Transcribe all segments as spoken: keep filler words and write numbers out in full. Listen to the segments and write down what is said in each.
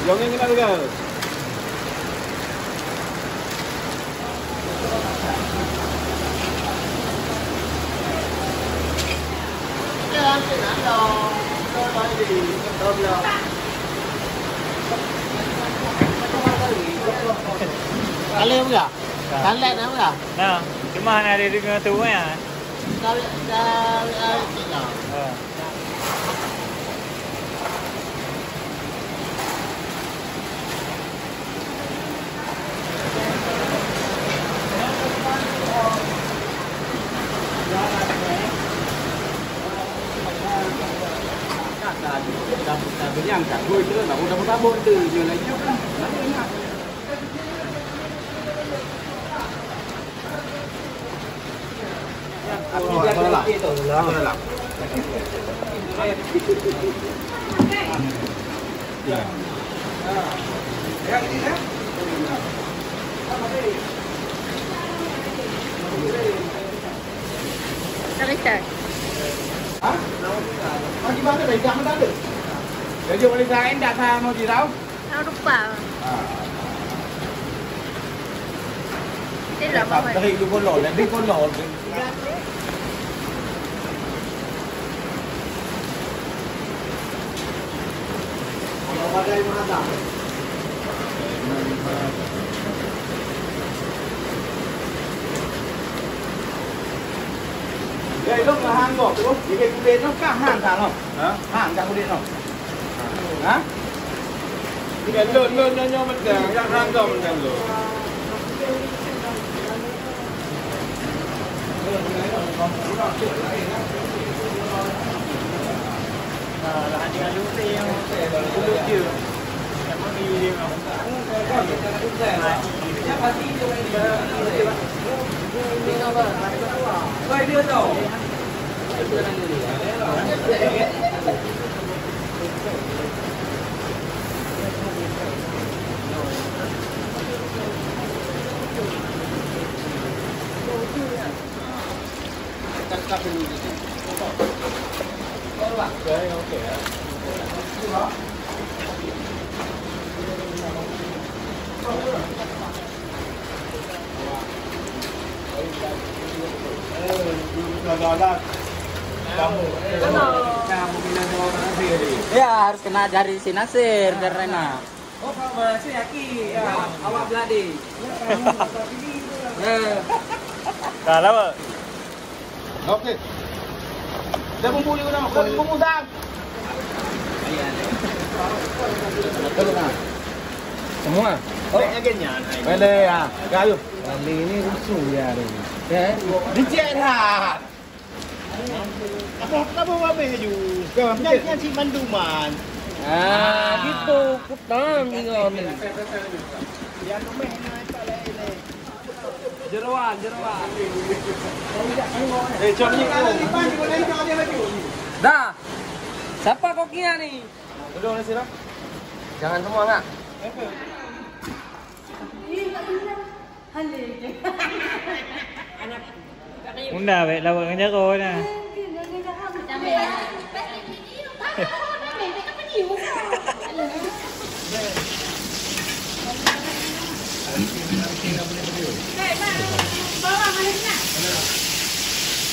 Dongeng keunan, Rizal. Alé peugah? Tanlek na peugah? Nah, cuma hana ada deungoe tu, ya. Dari, dari, dari Cina. Ha. Cerita. Ha? Bagaimana dah? Dah mendadak. Jadi, oleh lain tak sama di tau? Tahun depan. Ha. Itulah, Mama. Tarik dulu kolor, nanti kolor. Kalau pakai mata. Eh, dong lah hang kok tu. Jadi kulit tu kah hang tak, no? Ha? Hang tak kulit, no? Ha? Bukan, lôn, lôn nyoe, nyoe mantong, nyang hang gob mantong lôn. Ya, harus kena jari si Nasir dan Rena. Oh, kalau Nasir yakin. Ya, awak beladi. Ya. Dah lama. Okey. Dah bumbu ni, dah bumbu, dah. Betul, nah. Semua. Oh. Boleh, ya. Kali ini rusuh ya hari ini. Ya. Dicek dah. Apa, apa habis laju? Nyan, nyan si Manduman. Ah, gitu. Kutang dengan ni. Yang rumah ni tak lain ni. Jeroan, jeroan. Eh, cok ni. Dah. Siapa kokinya ni? Duduk di sini. Jangan semua, ngak. Unda bèk lawat ngon jaroe na.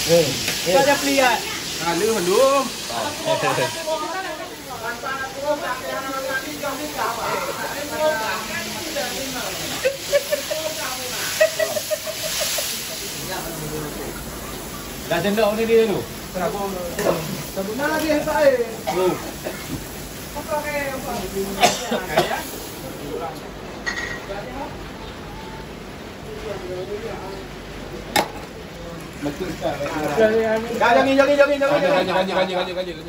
Eh, eh. Ada pelihat. Lalu, lalu. Dah sendok ni dia tu. Nah, dia tak air. Tu. Dah, jangan, jangan, jangan, jangan. Lanjut, lanjut, lanjut, lanjut, lanjut, lanjut.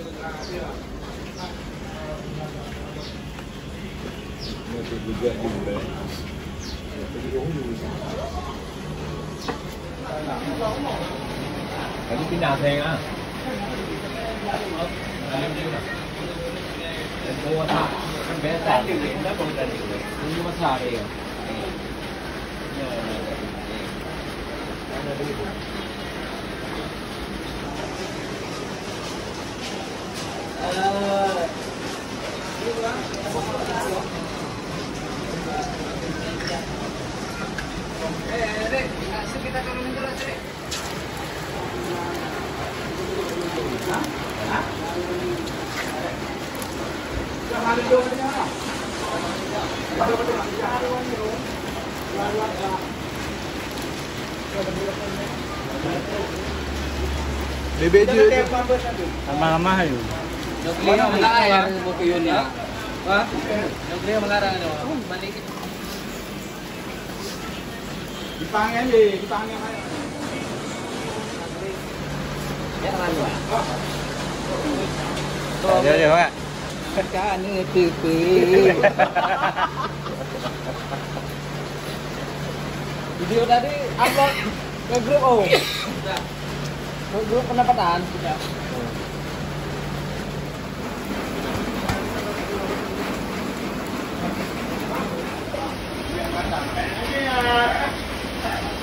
Tadi pindah saya ah. Oh, tak. Kan biasa. Ini masa dia. Bebek je. Ramah-ramah aja. Beliau mengarang ya, buku Yun ya. Wah, beliau mengarang ya. Balik. Dipanggil je, dipanggil. Ya, lalu. Ada je, Pak. Kan itu. Video tadi upload ke grup, oh. Ke grup pendapatan sudah.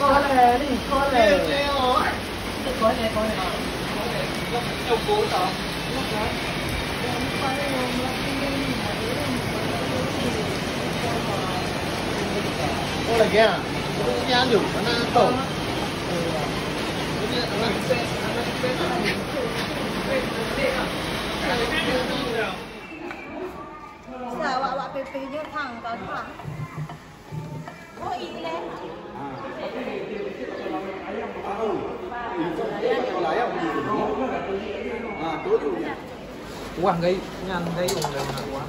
Kau ada ni, kau ada. Oh, lagi ah. Ini anu, anak tu. Sa awak-awak pipih nyoe thang, thang, thang. Wah, gai, nyan gai, oh, gai, wah.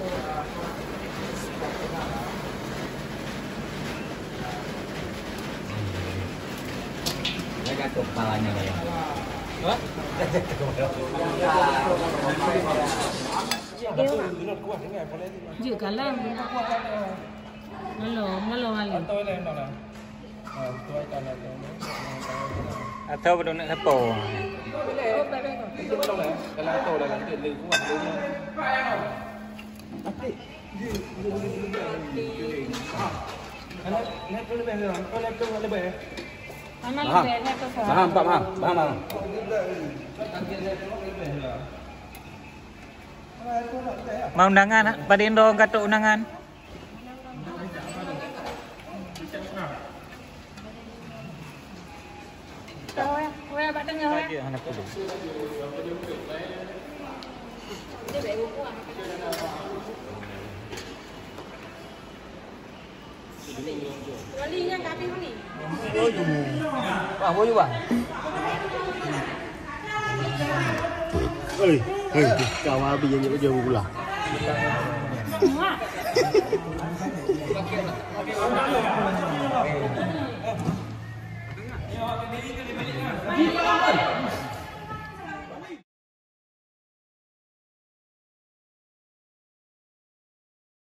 Gai jatuh kepalanya, gai. Hah? Jeuet kalang. Ngelom, ngelom alu. Atau betul nak siapa? Anak lebih, lebih. Paham, paham, paham, paham. Mau undangan, Pak Dindo, gatok undangan. Wah, boleh, bang. Hei, hei, kau habis jadi kerja pula.